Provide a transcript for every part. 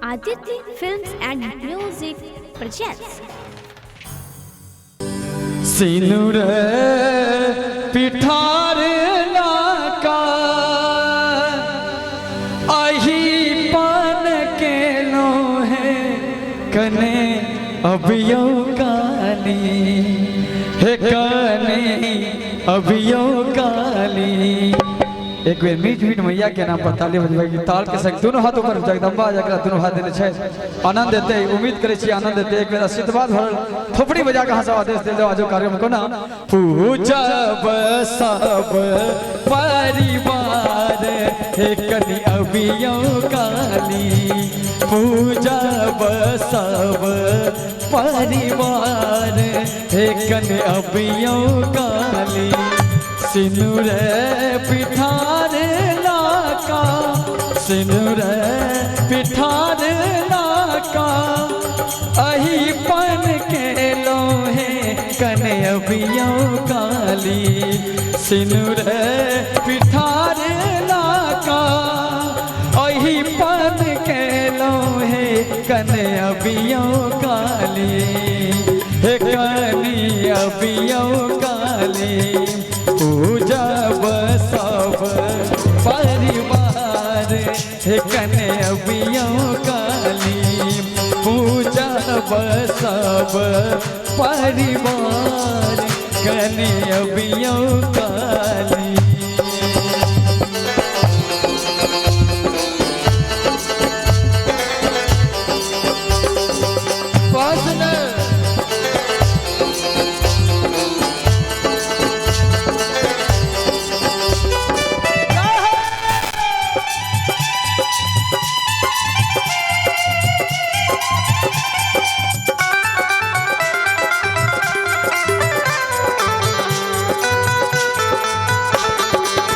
Aditya Films and Music presents. सिनुर पिठार लाका अही पान के लोहे कने अबियो काली हे कने अबियो काली। एक बेर मीठ मीठ मैया के नाम पर ताली बजबै की ताल के संग दोनों हाथ ऊपर जगदम्बा जकरा दोनों हाथ देने छै आनंद देते, उम्मीद करे छी आनंद देते। एक बेर आशीर्वाद भरल थोपड़ी बजा के हंसा आदेश दे दो आजो कार्यक्रम को ना पूजब सब परिवार हे कनि अबियो काली। पूजब सब परिवार हे कनि अबियो काली। सिनुर पिठार लाका सिनुर पिठार लाका अही पन के लोहे कने अबियो काली। सिनुर पिठार लाका अही पन के लोहे कने अबियो काली हे कनी अबियो काली। पूजब सब परिवार हे कने अबियो काली। पूजब सब परिवार कने अबियो काली।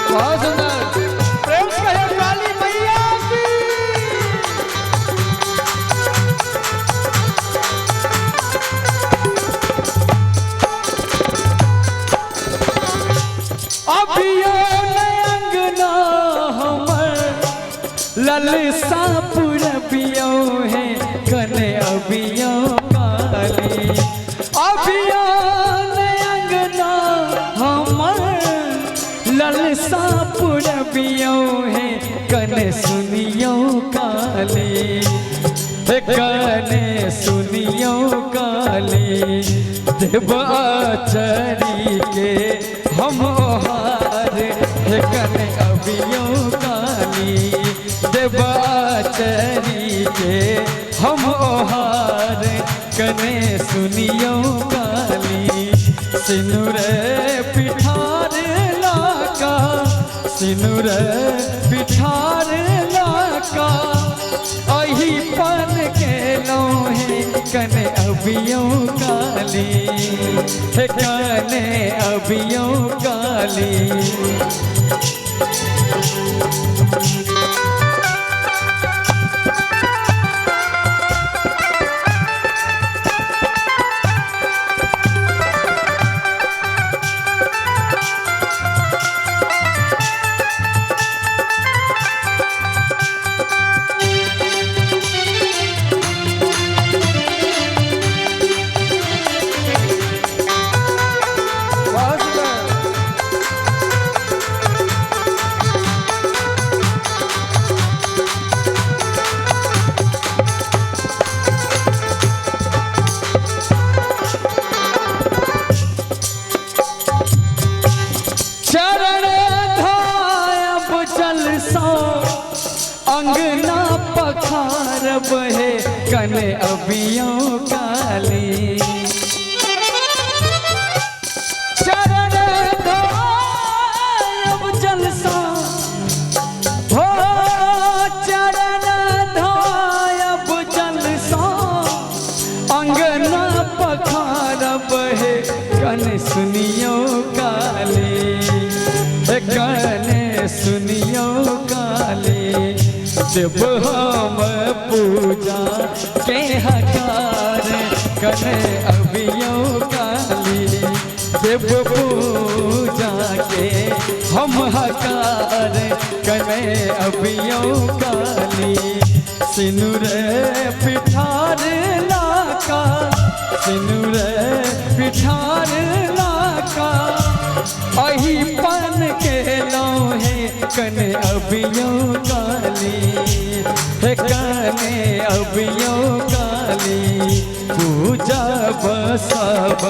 बहुत सुंदर प्रेम से कहो काली मैया की। अबियो अंगना हमर ललसा पुरबियो है कने अबियो काली। अबियो अंगना हमर ललसा पुरबियो है कने सुनियो काली हे कने सुनियो काली। देव आचरी के हम हार हे कने अबियो काली। देव आचरी के हम हार कने सुनियो काली। सिनुर पिठार लाका सिनुर पिठार लाका अही पन के लोहे कने अबियो काली हे कने अबियो काली। चरण धायब जल सो अंगना पखारब हे कने अबियो काली। चरण धायब जल सो हो चरण धायब जल सो अंगना पखारब हे कने सुनियो काली हे कने सुनियो काली। देव हम पूजा के हकार कने अबियो काली। देव पूजा के हम हकार कने अबियो काली। सिनुर कने अबियो काली, हे कने अबियो काली, पूजा बसब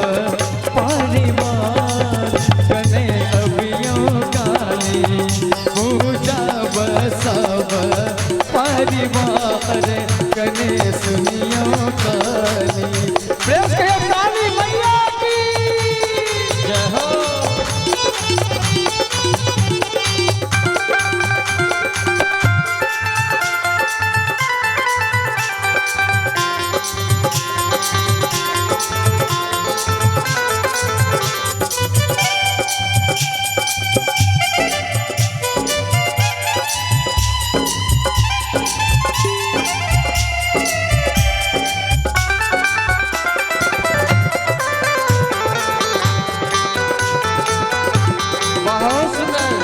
परिवार कने अबियो काली, पूजा बसब परिवार कने सुनियो काली। प्रेम से कहियो काली मैया की जय हो। बहुत सुंदर।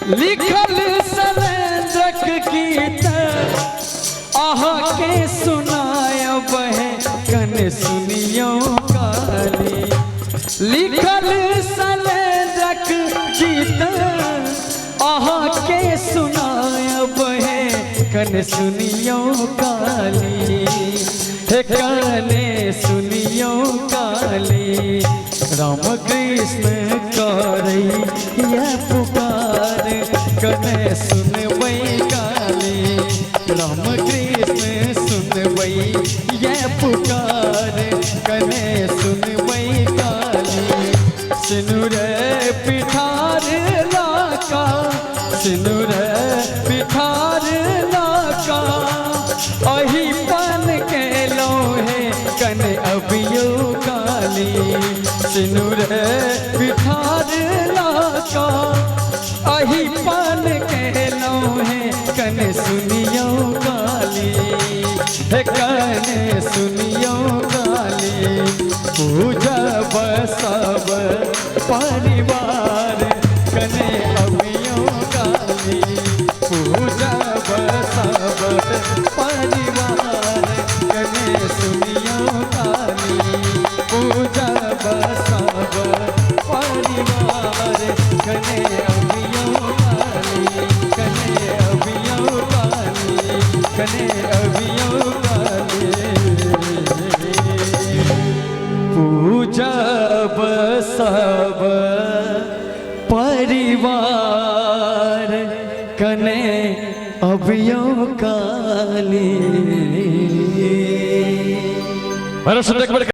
लिखल शैलेंद्रक गीत अहाँके सुनायब है कने सुनियो काली। लिखल शैलेंद्रक गीत अहाँके सुनायब है कने सुनियो काली, हे कने सुनियो काली। राम कृष्ण करैया पुकार कने सुनबै काली, राम कृष्ण सुनबै ये पुकार कने सुनबै काली। सिनुर पिठार लाका, सिनुर पिठार लाका, अही पन के लोहे कने अबियो काली। सिनुर पिठार लाका, अही पन के लोहे कने सुनियो काली, हे कने सुनियो काली। पूजा बसब परिवार कने अबियो काली, पूजा बसब परिवार कने सुनियो काली, पूजा बसब परिवार कने अबियो काली, कने अबियो काली, कने अबियो काली। पूजा बसब परिवार कने अबियो काली। बड़ा सुंदर।